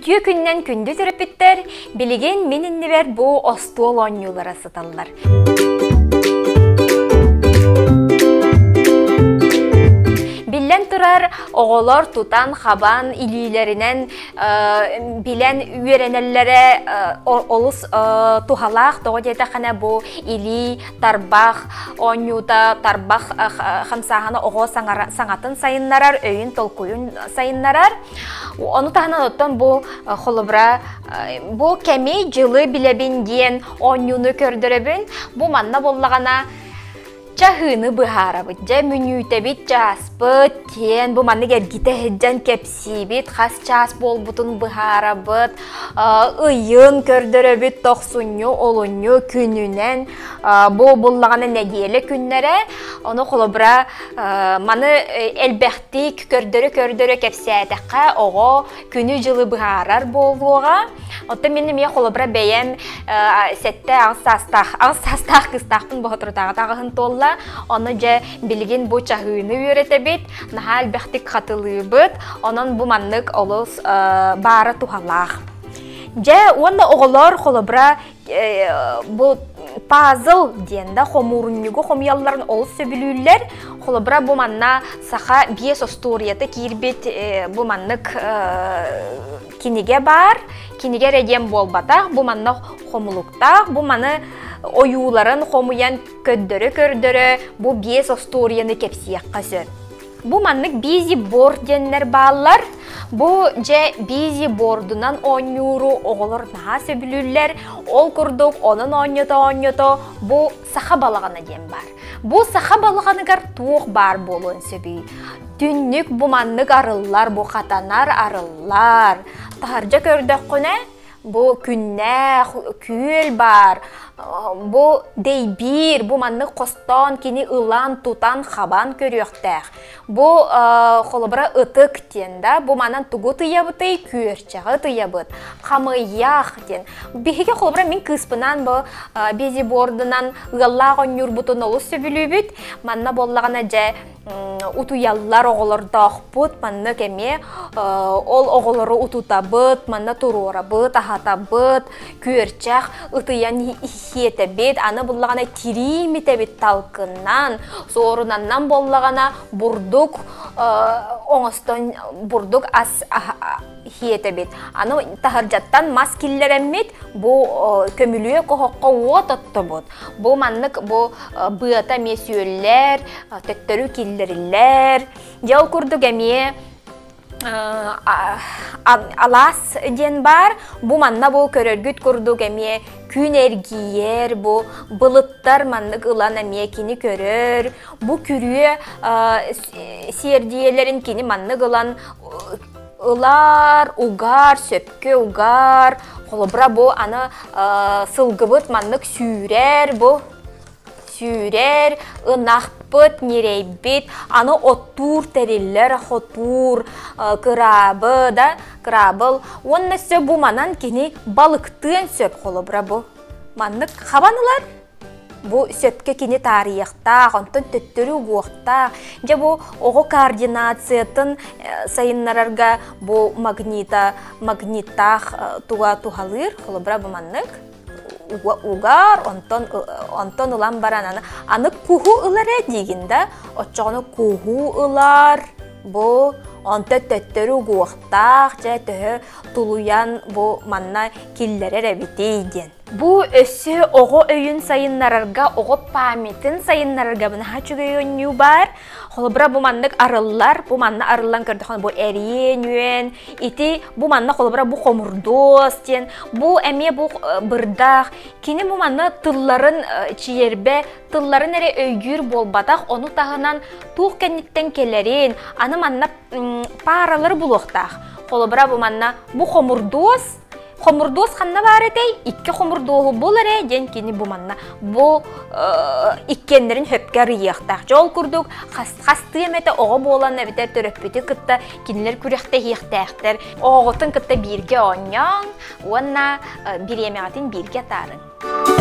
Үтүө күннэн күндү төрөппүттэр, билигин мин иннибэр бу остуол оонньуулара сыталлар. Биллэн турар, оҕолор тутан-хабан, илиилэринэн билэн үөрэнэллэрэ олус туһалаах. Тоҕо диэтэххинэ, бу илии, тарбах оонньуута, тарбах хамсааһына оҕо саҥатын сайыннарар, өйүн толкуйун сайыннарар. Ону таһынан оттон бу холобура бу кэми дьылы билэбин диэн оонньууну көрдөрөбүн. Бу манна буоллаҕына чаһыыны быһаарабыт. Дьэ мүнүүтэбит, чааспыт диэн бу маннык эргитэ сылдьан кэпсиибит, хас чаас буолбутун быһаарабыт, ыйын көрдөрөбүт, тохсунньу, олунньу күнүнэн бу буллаҕына нэдиэлэ күннэрэ. Ону холобура маны элбэхтик көрдөрө-көрдөрө кэпсээтэххэ оҕо күнү-дьылы быһаарар буолуоҕа. Оттон мин эмиэ холобура бэйэм 7-8 саастаах, 8 саастаах кыыстаахпын боһоторутааҕыта аҕыһын туолла. Ону дьэ билигин бу чаһыыны үөрэтэбит, наһаа элбэхтик хатылыыбыт. Онон бу маннык олус баара туһалаах. Дьэ уонна оҕолор холобура бу пазл диэн да хомуурунньугу хомуйалларын олус сөбүлүүллэр. Холобура бу манна саха биэс остуоруйата киирбит бу маннык кинигэ баар. Кинигэ эрэ диэн буолбатах, бу манна хомулуктаах, бу маны ойууларын хомуйан көрдөрө-көрдөрө бу биэс остуоруйаны кэпсиэххэ сөп. Бу маннык бизи-борд диэннэр бааллар. Бу дьэ бизи-бордунан оонньууру оҕолор наһаа сөбүлүүллэр. Ол курдук онон оонньото-оонньото бу саха балаҕана диэн баар. Бу саха балаҕаныгар туох баар буолуон сөбүй? Түннүк бу маннык арыллар, бу хатанар арыллар. Таһырдьа көрдөххүнэ бу күннээх күөл баар, бу дэйбиир, бу маннык хостоон кини ылан, тутан, хабан көрүөхтээх. Бу холобура ытык диэн да, бу манан тугу тыйабытый, күөрчэҕи тыйабыт, хамыйах диэн. Биһиги холобура мин кыыспынаан бу безибордунан ыаллаах оонньуурбутун олус сөбүлүүбүт. Манна буоллаҕына дьэ утуйаллар оҕолордоохпут маннык эмиэ ол оҕолору утутабыт манна туруорабыт аһатабыт күөрчэх ытыйан иһиэтэбит аны буллаҕына тирии имитэбит талкыннан суорунаннан буоллаҕына бурдук оҥостон бурдук ас иһиэтэбит аны таһырдьаттан мас киллэрэммит бу көмүлүөк оһоххо уот оттобут Бу маннык бу быата эмиэ сүөллэр, төттөрү киллэриллэр. Дьэ ол курдук эмиэ алаас диэн баар. Бу манна бу көрөргүт курдук эмиэ күн эргийэр, бу былыттар маннык ылан эмиэ кини көрөр. Бу күрүө сиэрдийэлэрин кини маннык ылан ылар, угаар, сөпкө угаар. Холобура бу аны сылгыбыт маннык сүүрэр бу сүүрэр, ынахпыт, ньирэйбит, аны оттуур тэриллэр, хотуур, кыраабы да, кыраабыл. Уонна өссө бу манан кини балыктыан сөп холобура бу. Маннык хабан ылар, Бу сөпкө кини таарыйыахтаах, онтон төттөрү угуохтаах. Дьэ бу оҕо координациятын сайыннарарга бу магнита, магниттаах туга туһалыыр. Холобура бу маннык угар, онтон онтон ылан баран аны аны куһу ылар ээ диигин да, оччоҕуна куһу ылар, бу онтон төттөрү угуохтаах, дьэ төһө тулуйан бу манна киллэрэр эбитий диэн. Бу өссө оҕо өйүн сайыннарарга, оҕо памятын сайыннарарга наһаа үчүгэй оонньуу баар. Холобура бу маннык арыллар, бу манна арыллан көрдөххүнэ бу эриэн үөн, ити бу манна холобура бу хомурдуос диэн, бу эмиэ бу бырдаах. Кини бу манна тылларын чиэрбэ, тылларын эрэ өйдүүр буолбатах, ону таһынан туох кэнниттэн кэлэрин, аны манна пааралары булуохтаах. Холобура бу манна бу хомурдуос Хомурдуос ханна баар этэй? Икки хомурдуоһу бул эрэ диэн кини бу манна бу иккиэннэрин хөпкө арыйыахтаах. Дьол курдук хастыы эмэтэ оҕо буолан эбэтэр төрөппүтү кытта кинилэр күрэхтэһиэхтээхтэр. Оҕоҕутун кытта бииргэ оонньооҥ уонна бириэмэҕитин бииргэ атаарыҥ.